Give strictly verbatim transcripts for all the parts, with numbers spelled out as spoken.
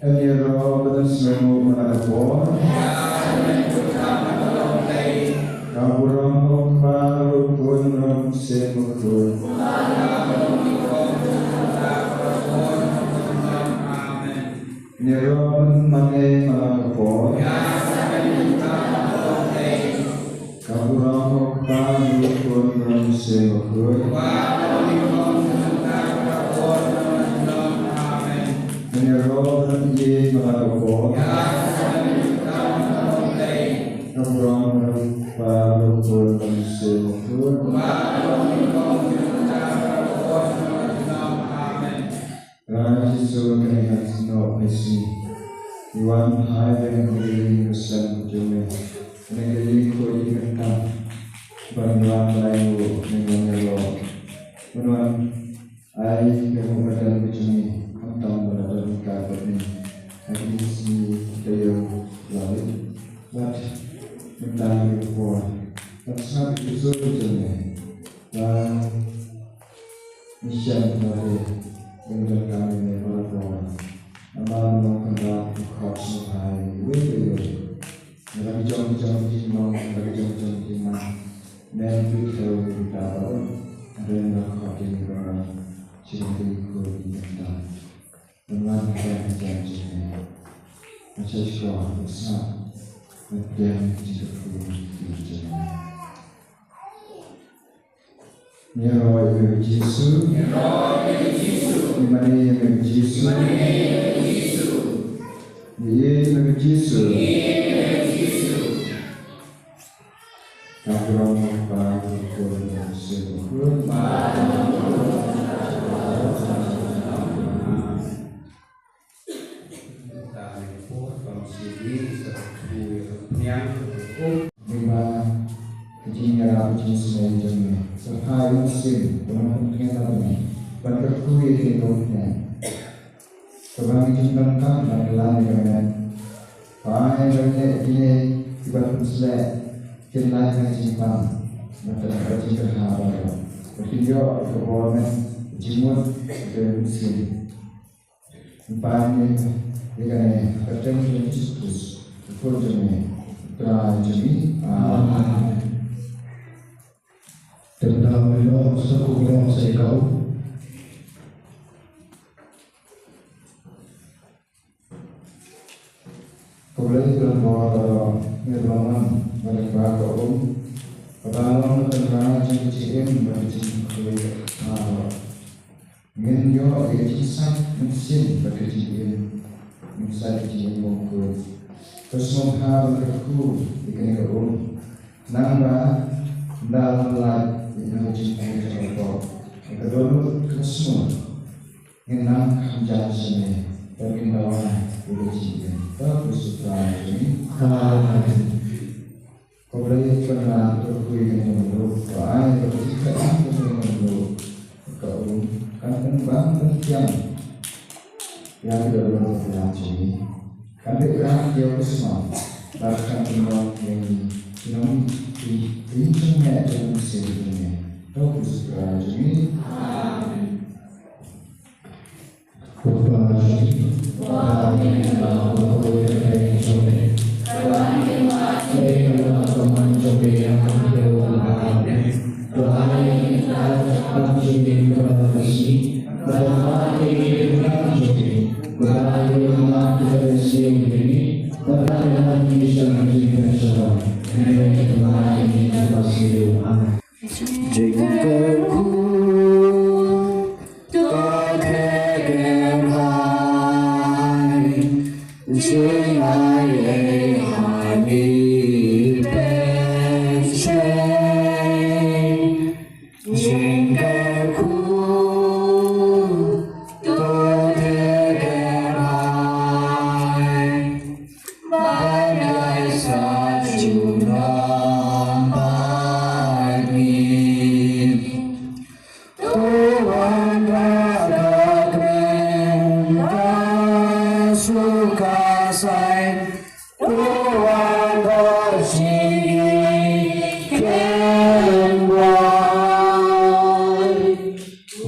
Ïaroh ba don sngewbha na ka por. Ka burom u Kpa, u Khun, u Mynsiem Bakhuid. Ïaroh ban mane man la ka por. Ka burom u Kpa, u Khun, u Mynsiem Bakhuid. Amen. Ïaroh ban ïeit man la ka por. Ka burom u Kpa, u Khun, u Mynsiem Bakhuid. Amen. Trai Jisu, kane ka sngi, ngi wan phai biang ha ka ïing ka sem jong me. Kane ka ïing khuid kyrtang, ban wan lai nguh, ban wan ïaroh, ban wan ai ka buh ka tam ka jong ngi, khamtam ba la don ka bad ngi ha kine ki sngi taïew lai. Bad mynta ha kane ka por, bad sngap ïa ka sur ka jong me. Ba ngi shem ba te, ban donkam ïa me baroh. Namar me long kynrad, me khot, me bhai, iwei pa iwei. Na ka jong jong ki jinglong, na ka jong jong ki jingman. Men pynbeit ïa kita baroh. Hynrei me la khot ïa ngi baroh. Sngewbha ïa ngi khuid ïa kita. Ban wan ha ka jong jong me. Nga sngewsih ba sngap. Ban pdiang ïa ka jingkyrkhu jong me. Ngi ïaroh ïa me Jisu. Ngi mane ïa me Jisu. Ngi ïeit ïa me Jisu. Ka burom u Kpa, u Khun, u Mynsiem Bakhuid. Lyngba ka jingïarap ka jingsngew jong me, sa phai u Mynsiem ban pynphiah ïa me, ban kyrkhu ïa ki umphniang. Kaba ngi jingdonkam ban kylla ïa ka met. Phai ban leh ïa kine kiba pynsleh, kin lait na ka jingpang, bad ka jingkyrhai baroh. Bad kin ïoh ka bor met, ka jingmut, ka jingmut. Ngi pan ïa kane ha ka kyrteng jong u Jisu Khrist, u Pun jong me, Trai jong me. Amen. Te mynta ngi long sa ku long sa ïa ka um. Khublei ka long ba ngi long ngan ba dang ba ka um. Ba long ka Trai jong ka jingim ba ka jingkhublei. Ngin ïoh ïa ka jingsait mynsiem bad ka jingim, ngin sait ka jingim bymkhuid. To sngewbha ban kyrkhu ïa kane ka um. Nangba ynda la lait ïa ka jingim jong ka pop, ïa ka dohnud ka sngewbha ngin nang kham jan sha me bad ngin dawa ïa ka jingim. To kyrkhu ïa ka jingim. Amen. Khublei ïa phi, kyrkhu ïa kane ka mluh, to ai ba ka jingkyrkhu ïa kane ka mluh ka um kan pynbang pynkiang ïa ki dohnud ki jingim jong ngi. Kan pynbang ïa u sma bad kan pynbang ïa ngi ki nong ki jingim jong ngi jong ngi sien jong ngi. To kyrkhu ïa ka jingim. Amen. Jingkyrkhu to theh kyrhai, jingai ei ha ngi pynshai. Jingkyrkhu to theh kyrhai, ban ïaisah junom bad ngi. To wanrah ka kren, ka suk ka saiñ. To wanrah jingkyrkhu khlem wai.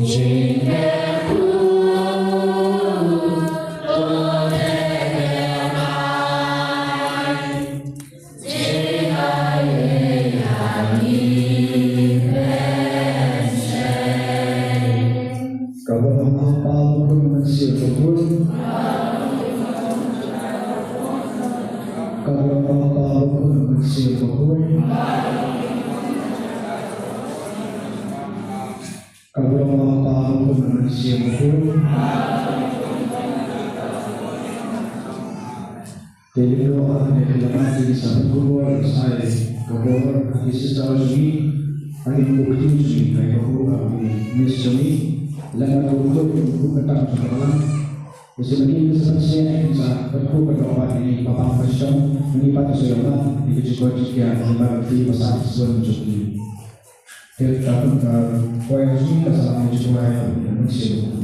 Jingkyrkhu to theh kyrhai. Kaba nyngkong, Kpa bad Khun bad Mynsiem Bakhuid. Kaba nyngkong, Kpa bad Khun bad Mynsiem Bakhuid. Kaba nyngkong, Kpa bad Khun bad Mynsiem Bakhuid. Te ngin ïoh ïa ka lynti sa pynkhubor, sa ïa ka khubor ha ki sister jong ngi, ha ki kynthei jong ngi, ha ki kynthei jong ngi, miss jong ngi, lane ha ki kynthei jong ngi, kynthei jong ngi, kynthei jong ngi, sa pynkhubor, sa ïa ka khubor, kaba ngi papa pasham, ngi pat sa ïa ka, ngi ka jingkot jingkhiah, ngi pat ki basa sa jong ngi. Te ka pynkhubor jong ngi ka sa ngi jingkhiah, ngi jingkhiah.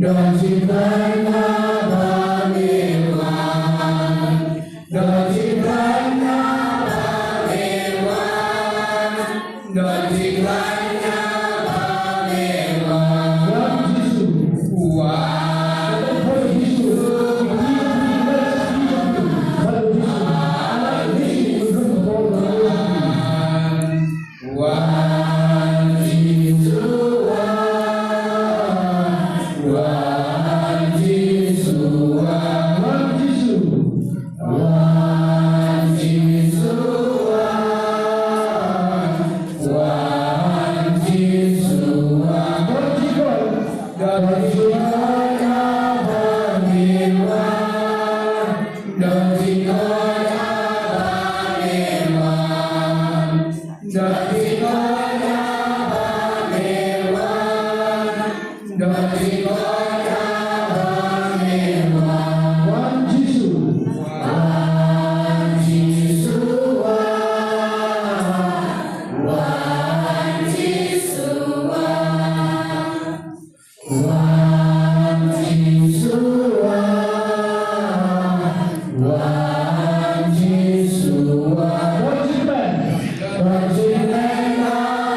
Don jingkren haba me wan. Don jingkren haba me wan. Don jingkren haba me wan. Wan Jisu. Wan Jisu. Wan Jisu. Wan Jisu, wan, wan Jisu, wan, wan Jisu, wan Jisu, wan, wan Jisu, wan. Don jingkren, don jingkren haba me wan, don jingkren haba me wan. Don jingkren haba me wan. Don jingkren haba me wan. Wan Jisu. Wan Jisu wan. Wan Jisu wan. Wan Jisu wan. Wan Jisu wan. Don jingkren. Don jingkren haba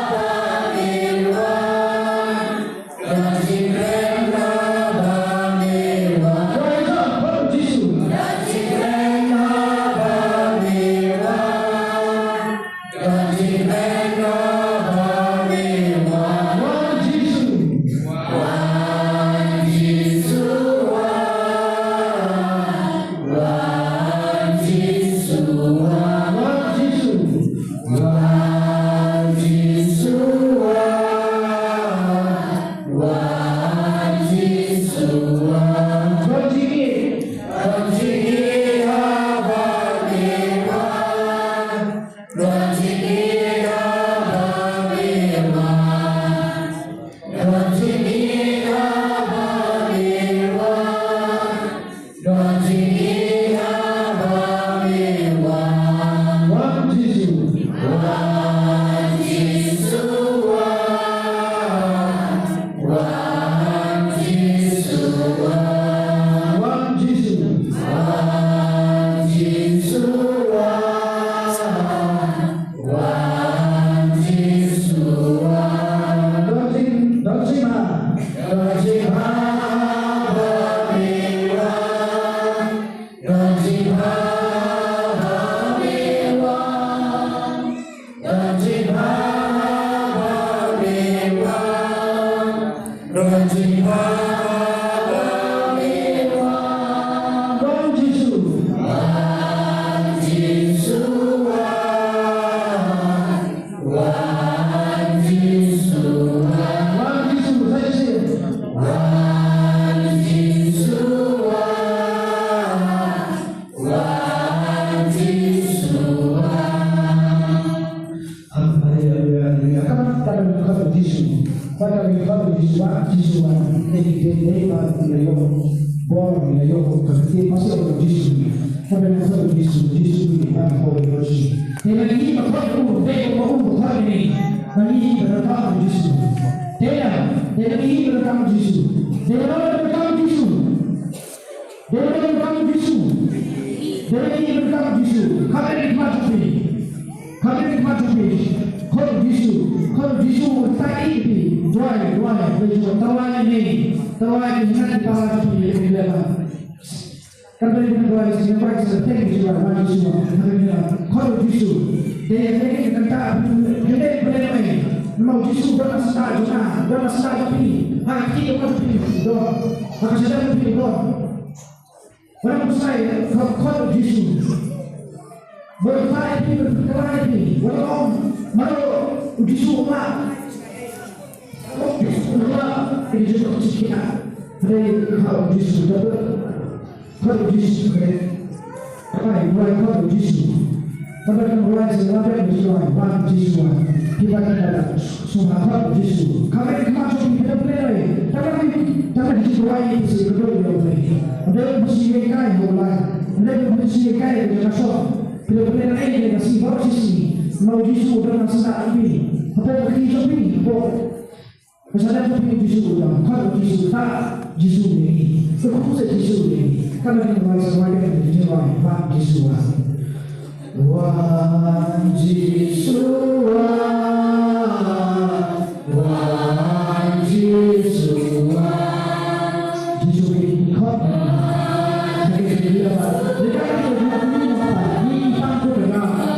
Wan Jisu. Wan Jisu. Wan Jisu. Wan Jisu. Wan Jisu. Wan Jisu. Haleluya, haleluya. Ka ban, ka ban khot ïa u Jisu. Ka ban khot ïa u Jisu, wan Jisu, wan. Dei, dei, dei ba ngi la ïoh bor, ngi la ïoh ka ktien, ka ktien u Jisu. Ka ban khot ïa u Jisu, Jisu, wan, khot ïa u Jisu. Dei ba ngi ba khot ïa u, dei ba u ba khot ïa ngi. Ba ngi ba donkam ïa u Jisu. Dei ba, dei ba ngi ba donkam ïa u Jisu. Dei ba donkam ïa u Jisu. Dei ba donkam ïa u Jisu. Dei ba donkam ïa u Jisu. Kham ïa ki khmat jong phi. Kham ïa ki khmat jong phi. Khot ïa u Jisu. Khot ïa u Jisu. Tyrwa ïa phi. Duwai, duwai. Tyrwa ïa ngi. Tyrwa ïa ngi. Khot ïa u Jisu. Khot ïa u Jisu. Khot ïa u Jisu. Dei ïa ki kynta. Dei ïa ki kynta. Namar u Jisu u don ha sla jong nga. U don ha sla jong phi. Ha ki kynta jong phi. Don. Ha ka sla jong phi. Don. Wan ong sa ïa ka khot u Jisu. Ba u phah ïa phi, ba u phah ïa phi. Wan ong, mano u Jisu u lah. U Jisu u lah. U Jisu u lah. Hynrei ka khot u Jisu, ka khot u Jisu, ka khot u Jisu. Ka ban rwai khot u Jisu. Ka ban rwai sa la ban rwai, wan Jisu wan. Ki ban da sngewbha khot u Jisu. Ka ban khot u Jisu, ki ban rwai. Ka ban, ka ban Jisu rwai, ki si ka ban rwai. Ka ban Jisu rwai kai ha u lai. Ka ban Jisu rwai kai ha ka shop. Ki ban rwai kai ha ka sngi, baroh shi sngi. Namar u Jisu u don ha sla jong phi. Hapoh ka kti jong phi, hapoh Ka sla jong phi u Jisu u ïam, khot u Jisu, tyrwa Jisu ïa ngi. Ka khot ïa u Jisu ïa ngi. Ka ban ïa ngi wan sa wan ïa ngi wan, wan Jisu wan. Wan Jisu wan, wan Jisu wan. Jisu ïa ngi khot. Ïa ngi ïa ngi ïa ngi tang ko ïa ngi.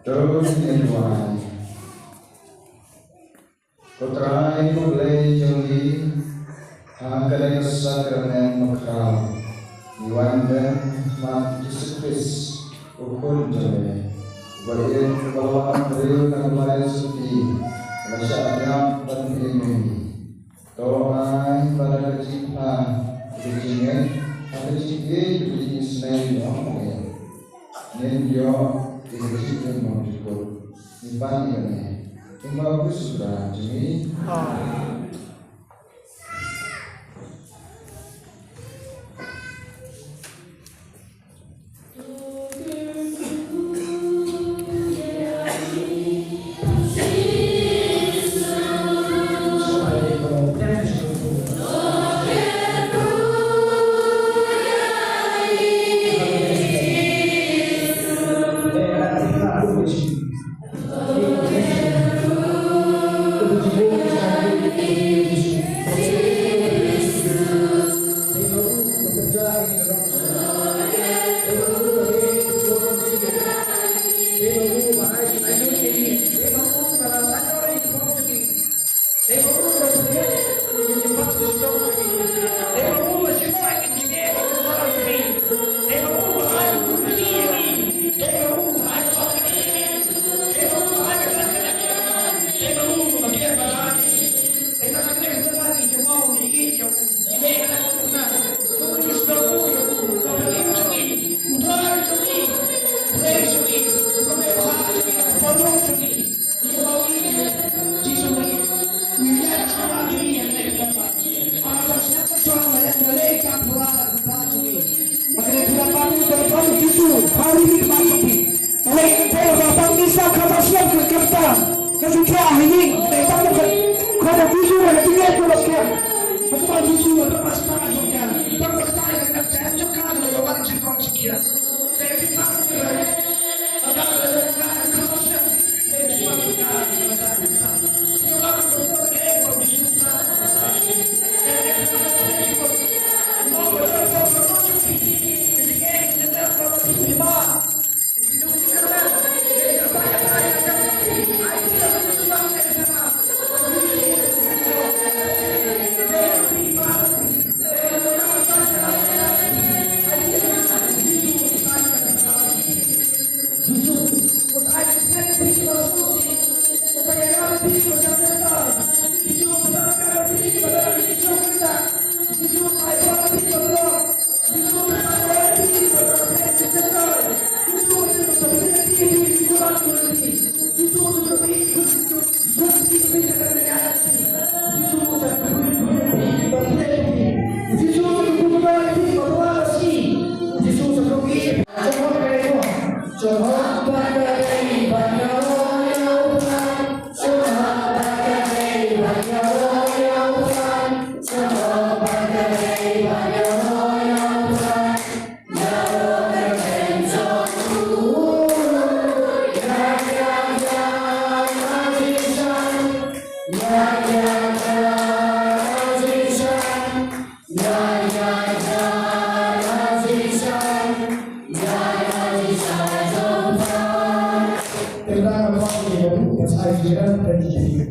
To ngin duwai. Ko Trai ko Blei jong ngi, ha kane ka sakramen bakhraw ngi wan beh ha khmat Jisu Khrist, u Khun jong me, uba ïeit, uba la wan briew na ka bnai Joseph, uba la shah ïap ban ïeit ïa ngi. To ai ba da ka jingpang, ka jingngeit, ka jingïeit, ka jingisynei jong me, ngin ïoh ïa ka jingim ba jukut. Ngi pan ïa kane. Kumba u Khrist u Trai jong ngi. Amen.